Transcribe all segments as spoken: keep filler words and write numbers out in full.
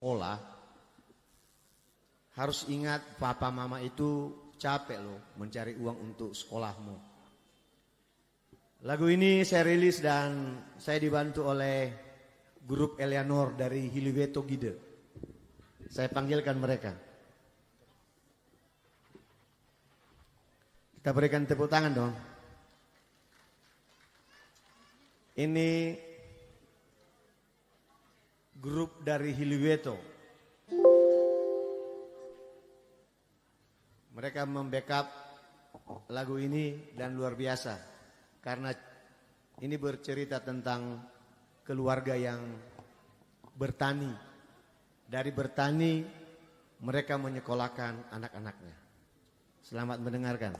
sekolah, harus ingat papa mama itu capek loh mencari uang untuk sekolahmu. Lagu ini saya rilis dan saya dibantu oleh grup Eleanor dari Hiliweto Gide. Saya panggilkan mereka. Kita berikan tepuk tangan dong. Ini grup dari Hiliweto. Mereka membackup lagu ini dan luar biasa. Karena ini bercerita tentang keluarga yang bertani. Dari bertani, mereka menyekolahkan anak-anaknya. Selamat mendengarkan.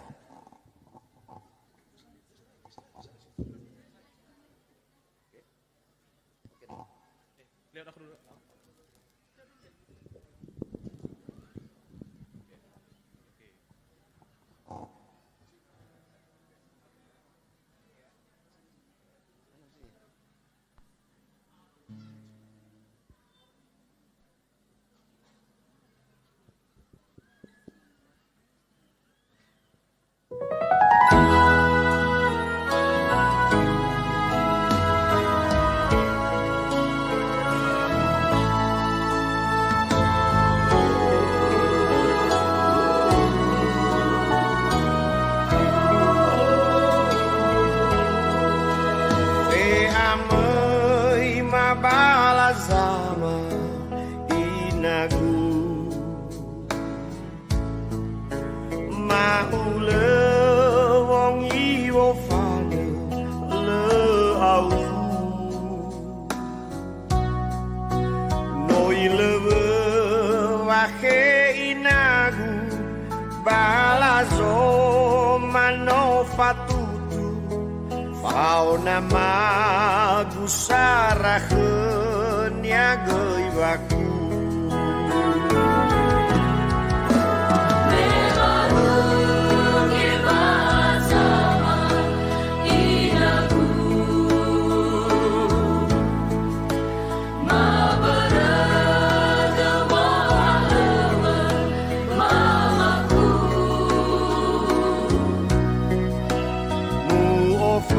Fe'amöi mabala zama inagu. Ma'ulö wongi wofanö lö auru. No ilöwö wakhe inagu, bala zoma no fatutu. Faona magu sara khönia göi waku.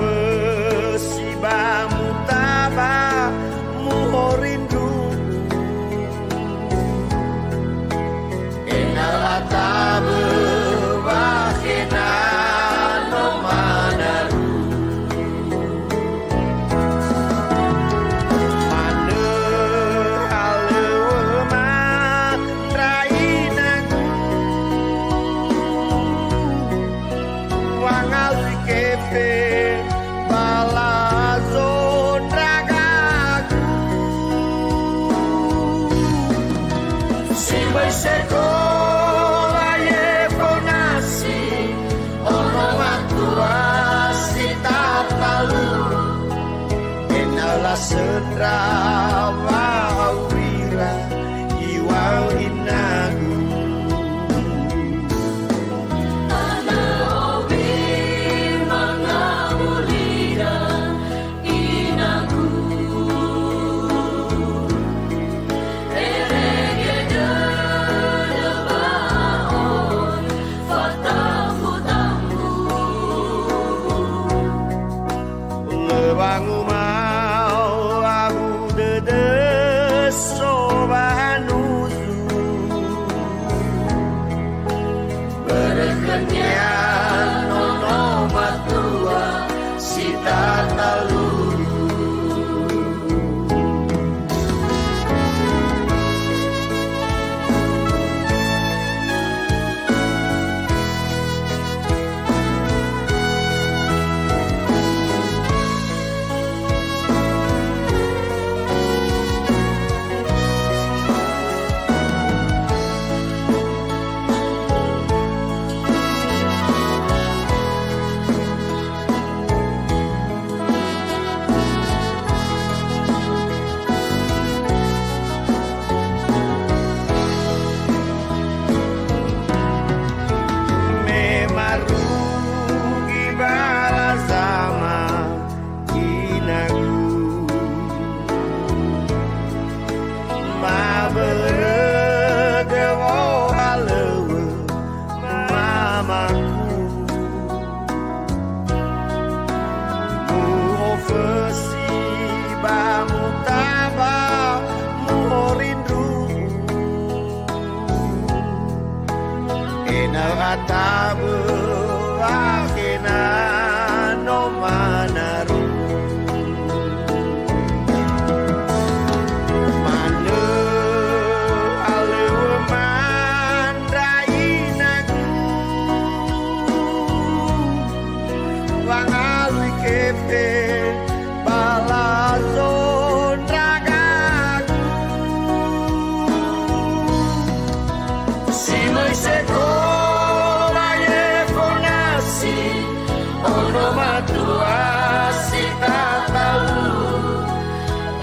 Mu'ofösi ba mutaba muhorindruhu. Ena'ö atabö wakhe na no manaru. Manö halöŵöma ndra inagu. Wangalui kefe ba lazondragagu. Si böi sekola ye fonasi, ono matua si tatalu. Ena'ö lasöndra wa'aurira, iŵa'ö inagu. Tanö owi mangawulida inagu. Erege dödö Atabö akhena no manaru. Manö alöwö mandra inagu. Wangalui kefe ba lazondragagu. Si möi sekola ye fonasi, ono matua si tatalu,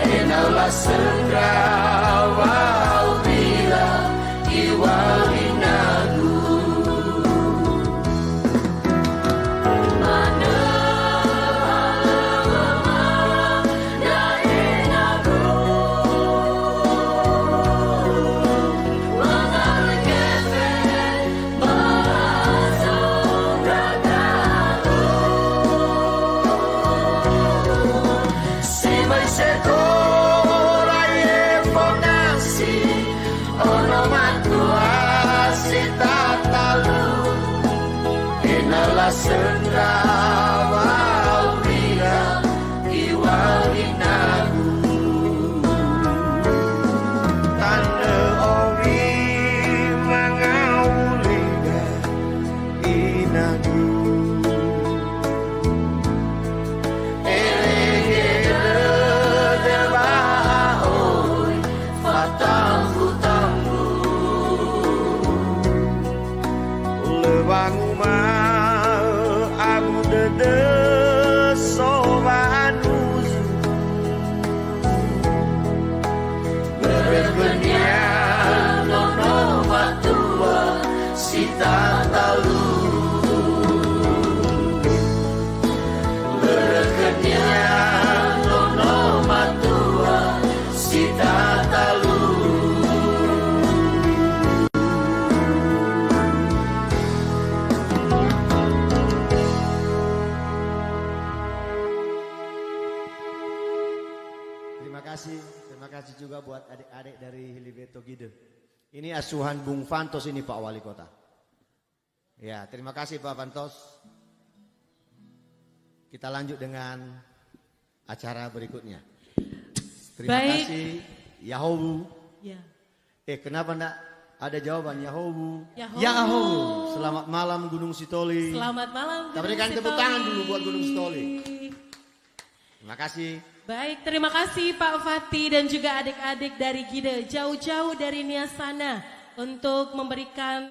ena'ö lasöndra wa'aurila iwalinagu. Manö halöŵöma da'e nado, wangalui kefe ba lazondragagu. Si möi sekola ye fonasi, ono matua si tatalu, ena'ö lasöndra wa'aurila iwalinagu. Tanö owi mangawuliga inagu. Erege dödö ba a'oi fatambu-tambu. Lö wanguma'ö abu dödö so wa'anuzu. Börö khönia nono matua si tatalu. Börö khönia nono matua si tatalu. Terima kasih, terima kasih juga buat adik-adik dari Hilibeto Gide. Ini asuhan Bung Fantos ini, Pak Wali Kota. Ya, terima kasih, Pak Fantos. Kita lanjut dengan acara berikutnya. Terima Baik. kasih, Yahowu. Ya. Eh, kenapa ndak ada jawaban, Yahowu? Yahowu. Yahowu. Selamat malam, Gunungsitoli. Selamat malam, Kita berikan tepuk tangan Gunungsitoli. dulu buat Gunungsitoli. Terima kasih. Baik, terima kasih Pak Fatih dan juga adik-adik dari Gide jauh-jauh dari Niasana untuk memberikan